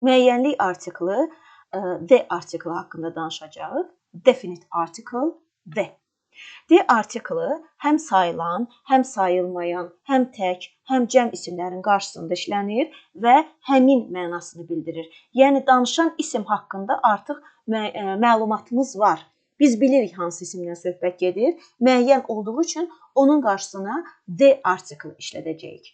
Müəyyənlik artiklı, the artiklı haqqında danışacağıq. Definite article, the. The artiklı həm sayılan, həm sayılmayan, həm tək, həm cəm isimlərin qarşısında işlənir və həmin mənasını bildirir. Yəni danışan isim haqqında artıq məlumatımız var. Biz bilirik hansı isimdən söhbət gedir. Müəyyən olduğu üçün onun qarşısına the artiklı işlədəcəyik.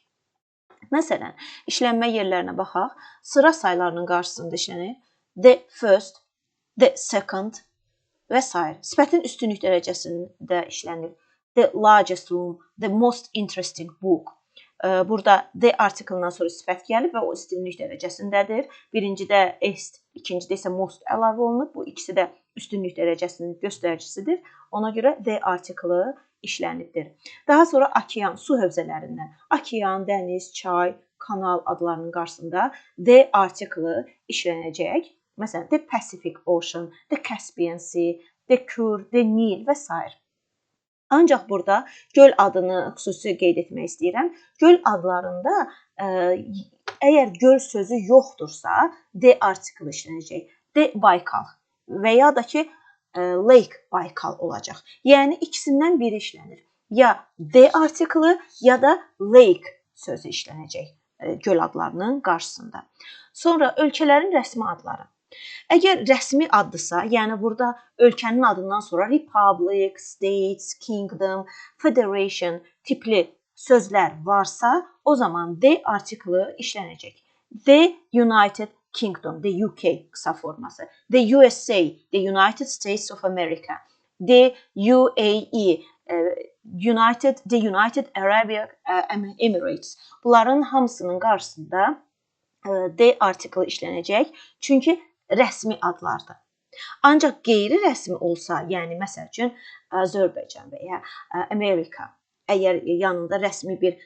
Məsələn, işlənmə yerlərinə baxaq. Sıra saylarının qarşısında işlənir. The first, the second və s. Sifətin üstünlük dərəcəsində işlənir. The largest room, the most interesting book. Burada the artiklından sonra sifət gəlib və o üstünlük dərəcəsindədir. Birincidə est, ikincidə isə most əlavə olunub. Bu ikisi də üstünlük dərəcəsinin göstəricisidir. Ona görə the artiklı işlənibdir. Daha sonra okean, su hövzələrindən. Okean, dəniz, çay, kanal adlarının qarşısında the artiklı işlənəcək. Məsələn, the Pacific Ocean, the Caspian Sea, the Kur, the Nil və s. Ancaq burada göl adını xüsusi qeyd etmək istəyirəm. Göl adlarında əgər göl sözü yoxdursa, the artiklı işlənəcək. The Baykal və ya da ki Lake Baykal olacaq. Yəni ikisindən biri işlənir. Ya the artiklı, ya da lake sözü işlənəcək göl adlarının qarşısında. Sonra ölkələrin rəsmi adları. Əgər rəsmi addırsa, yəni burada ölkənin adından sonra Republic, States, Kingdom, Federation tipli sözlər varsa, o zaman the artiklı işlənəcək. The United Kingdom, the UK qısa forması. The USA, the United States of America. The UAE, the United Arab Emirates. Bunların hamısının qarşısında the artiklı işlənəcək. Çünki rəsmi adlardır. Ancaq qeyri-rəsmi olsa, yəni məsəl üçün Azərbaycan və ya Amerika, əgər yanında rəsmi bir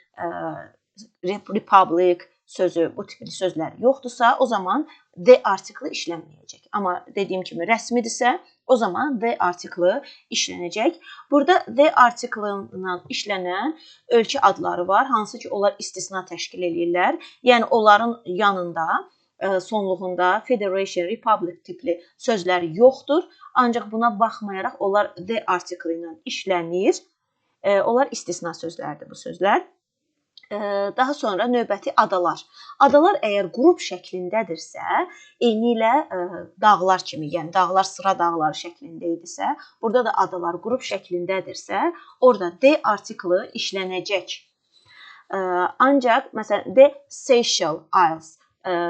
republic sözü, bu tipli sözlər yoxdursa, o zaman the artiklı işlənməyəcək. Amma dediyim kimi rəsmidirsə, o zaman the artiklı işlənəcək. Burada the artiklından işlənən ölkə adları var, hansı ki onlar istisna təşkil eləyirlər. Yəni onların yanında, sonluğunda Federation, Republic tipli sözlər yoxdur. Ancaq buna baxmayaraq onlar the artiklı ilə işlənir. Onlar istisna sözlərdir bu sözlər. Daha sonra növbəti adalar. Adalar əgər qrup şəklindədirsə, eynilə dağlar kimi, yəni dağlar sıra dağları şəklində idisə, burada da adalar qrup şəklindədirsə, orada the artiklı işlənəcək. Ancaq məsələn the Seychelles Isles,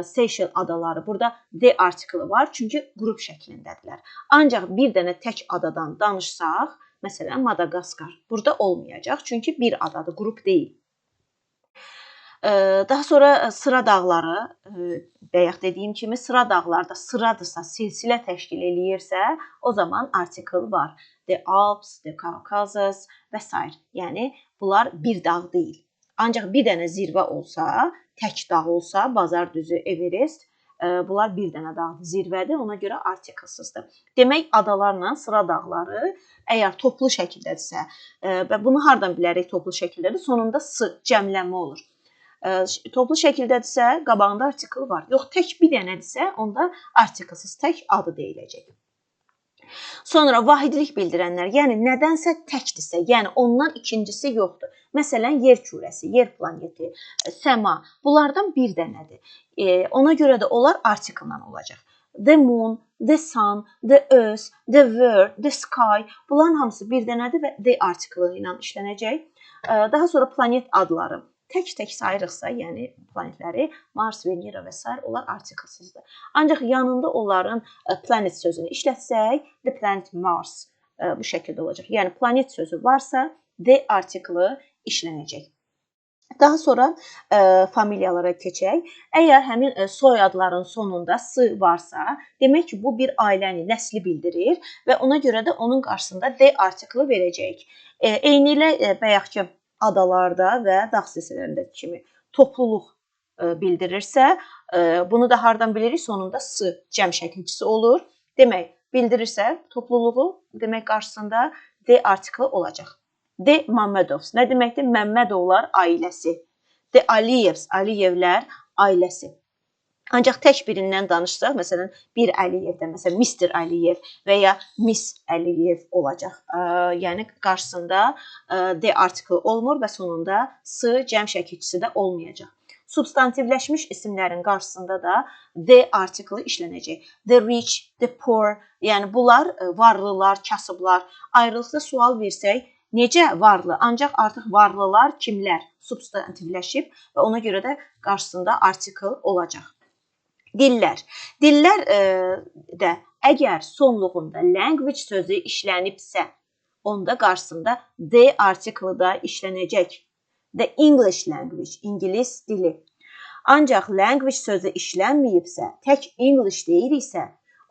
Seychelles adaları, burada the artiklı var, çünki qrup şəklindədirlər. Ancaq bir dənə tək adadan danışsaq, məsələn Madagaskar burada olmayacaq, çünki bir adadır, qrup deyil. Daha sonra sıra dağları, bayaq dediyim kimi sıra dağlarda sıradırsa, silsilə təşkil eləyirsə, o zaman artikel var. The Alps, the Caucasus və s. Yəni bunlar bir dağ deyil. Ancaq bir dənə zirvə olsa, tək dağ olsa, Bazar düzü, Everest, bunlar bir dənə dağdır, zirvədir, ona görə artikelsizdir. Demək, adalarla sıra dağları əgər toplu şəkildədirsə, və bunu hardan bilərik toplu şəkildədir? Sonunda s cəmlənmə olur. Toplu şəkildədirsə, qabağında artikel var. Yox, tək bir dənədirsə, onda artikelsiz tək adı deyiləcək. Sonra vahidlik bildirənlər, yəni nədənsə təkdirsə, yəni ondan ikincisi yoxdur. Məsələn, yer kürəsi, yer planeti, səma, bunlardan bir dənədir. Ona görə də onlar artikella olacaq. The moon, the sun, the earth, the world, the sky, bunların hamısı bir dənədir və the artikeli ilə işlənəcək. Daha sonra planet adları. Tək-tək sayırıqsa, yəni planetləri Mars, Venera və s. onlar artikelsizdir. Ancaq yanında onların planet sözünü işlətsək, the planet Mars bu şəkildə olacaq. Yəni planet sözü varsa, the artiklı işlənəcək. Daha sonra familiyalara keçək. Əgər həmin soyadların sonunda s varsa, demək ki, bu bir ailəni, nəsli bildirir və ona görə də onun qarşısında the artiklı verəcəyik. Eynilə bayaqki adalarda və dağ silsilələrində kimi topluluq bildirirsə, bunu da hardan bilirik? Sonunda s cəm şəkilçisi olur. Demək, bildirirsə topluluğu, demək qarşısında the artiklı olacaq. The Mammedovs nə deməkdir? Məmmədovlar ailəsi. The Aliyevs, Aliyevlər ailəsi. Ancaq tək birindən danışsaq, məsələn, bir Əliyevdən, məsələn, Mr. Əliyev və ya Miss Əliyev olacaq. Yəni qarşısında the artiklı olmur və sonunda s cəm şəkilçisi də olmayacaq. Substantivləşmiş isimlərin qarşısında da the artiklı işlənəcək. The rich, the poor, yəni bunlar varlılar, kasıblar. Ayrılıqda sual versək, necə varlı? Ancaq artıq varlılar kimlər? Substantivləşib və ona görə də qarşısında artikl olacaq. Dillər. Dillər də əgər sonluğunda language sözü işlənibsə, onda qarşısında the artiklı da işlənəcək. The English language, ingilis dili. Ancaq language sözü işlənməyibsə, tək English deyiriksə,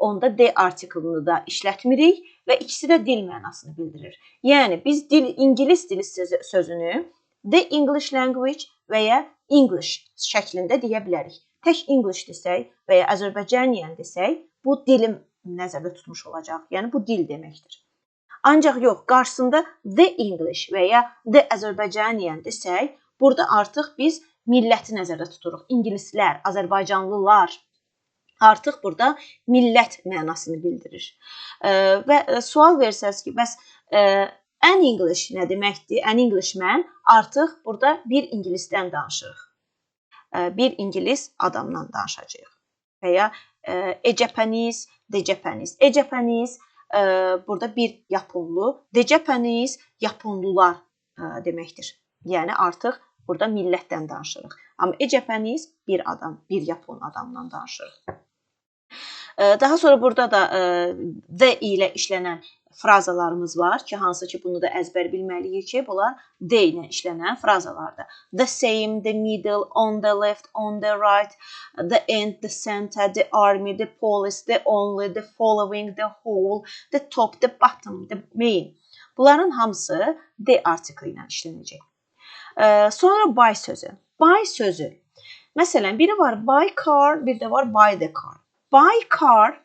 onda the artiklını da işlətmirik və ikisi də dil mənasını bildirir. Yəni biz dil, ingilis dili sözünü the English language və ya English şəklində deyə bilərik. Tək English desək və ya Azerbaycanian desək, bu dili nəzərdə tutmuş olacaq. Yəni bu dil deməkdir. Ancaq yox, qarşısında the English və ya the Azerbaycanian desək, burada artıq biz milləti nəzərdə tuturuq. İngilislər, Azərbaycanlılar artıq burada millət mənasını bildirir. Və sual versəz ki, bəs an English nə deməkdir? An Englishman, artıq burada bir ingilisdən danışırıq. Bir ingilis adamdan danışacağıq. Və ya a Japanese, the Japanese. A Japanese burada bir yaponlu, the Japanese yaponlular deməkdir. Yəni artıq burada millətdən danışırıq. Amma a Japanese bir adam, bir yapon adamdan danışırıq. Daha sonra burada da the ilə işlənən frazalarımız var ki, hansı ki bunu da əzbər bilməliyik ki, bunlar the ilə işlənən frazalardır. The same, the middle, on the left, on the right, the end, the center, the army, the police, the only, the following, the whole, the top, the bottom, the main. Bunların hamısı the artiklı ilə işlənəcək. Sonra by sözü. By sözü. Məsələn, biri var by car, bir də var by the car. By car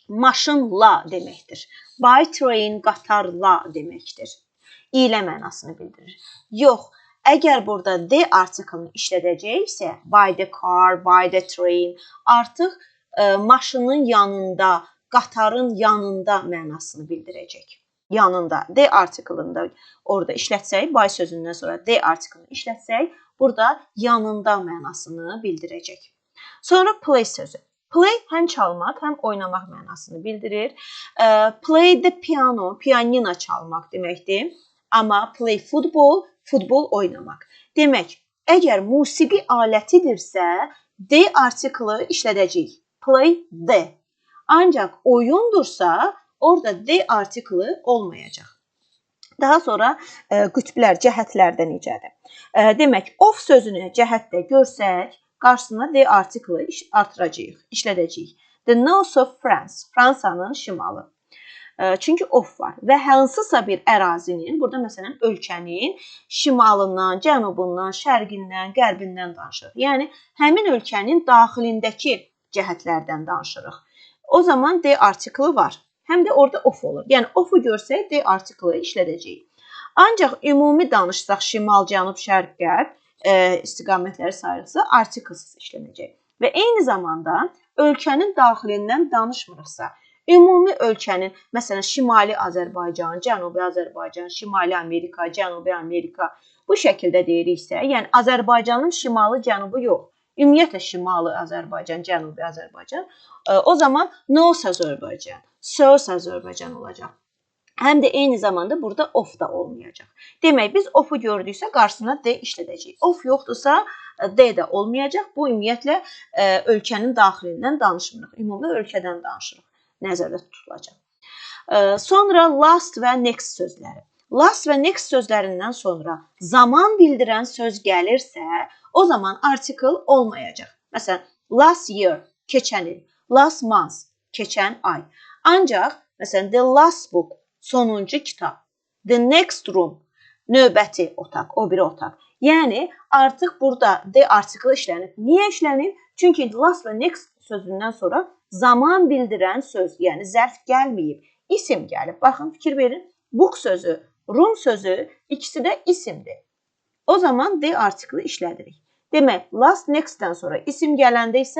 maşınla deməkdir. By train qatarla deməkdir. İlə mənasını bildirir. Yox, əgər burada the artiklını işlədəcəksə, by the car, by the train, artıq maşının yanında, qatarın yanında mənasını bildirəcək. Yanında. The artiklını da orada işlətsək, by sözündən sonra the artiklını işlətsək, burada yanında mənasını bildirəcək. Sonra play sözü. Play həm çalmaq, həm oynamaq mənasını bildirir. Play the piano, pianino çalmaq deməkdir. Amma play football, futbol oynamaq. Demək, əgər musiqi alətidirsə, the artiklı işlədəcəyik. Play the. Ancaq oyundursa, orada the artiklı olmayacaq. Daha sonra qütblər, cəhətlərdə necədir? Demək, of sözünü cəhətdə görsək, qarşısına the artiklı artıracağıq, işlədəcəyik. The north of France, Fransanın şimalı. Çünki of var və hansısa bir ərazinin, burada məsələn ölkənin şimalından, cənubundan, şərqindən, qərbindən danışırıq. Yəni həmin ölkənin daxilindəki cəhətlərdən danışırıq. O zaman the artiklı var. Həm də orada of olur. Yəni ofu görsək the artiklı işlədəcəyik. Ancaq ümumi danışsaq şimal, cənub, şərq, qərb istiqamətləri sayırıqsa artiklsız işlənəcək. Və eyni zamanda ölkənin daxilindən danışmırıqsa, ümumi ölkənin, məsələn, Şimali Azərbaycan, Cənubi Azərbaycan, Şimali Amerika, Cənubi Amerika bu şəkildə deyiriksə, yəni Azərbaycanın şimalı, cənubu yox, ümumiyyətlə Şimali Azərbaycan, Cənubi Azərbaycan, o zaman North Azərbaycan, South Azərbaycan olacaq. Həm də eyni zamanda burada of da olmayacaq. Demək, biz ofu gördüksə, qarşısına the işlədəcəyik. Of yoxdursa, the də olmayacaq. Bu, ümumiyyətlə, ölkənin daxilindən danışmırıq. Ümumi ölkədən danışırıq. Nəzərdə tutulacaq. Sonra last və next sözləri. Last və next sözlərindən sonra zaman bildirən söz gəlirsə, o zaman article olmayacaq. Məsələn, last year, keçən il, last month, keçən ay. Ancaq, məsələn, the last book, sonuncu kitab, the next room, növbəti otaq, o biri otaq. Yəni, artıq burada the article işlənib. Niyə işlənib? Çünki last və next sözündən sonra zaman bildirən söz, yəni zərf gəlməyib, isim gəlib. Baxın, fikir verin, book sözü, room sözü ikisi də isimdir. O zaman the artiklı işlədirik. Demək, last, nextdən sonra isim gələndə isə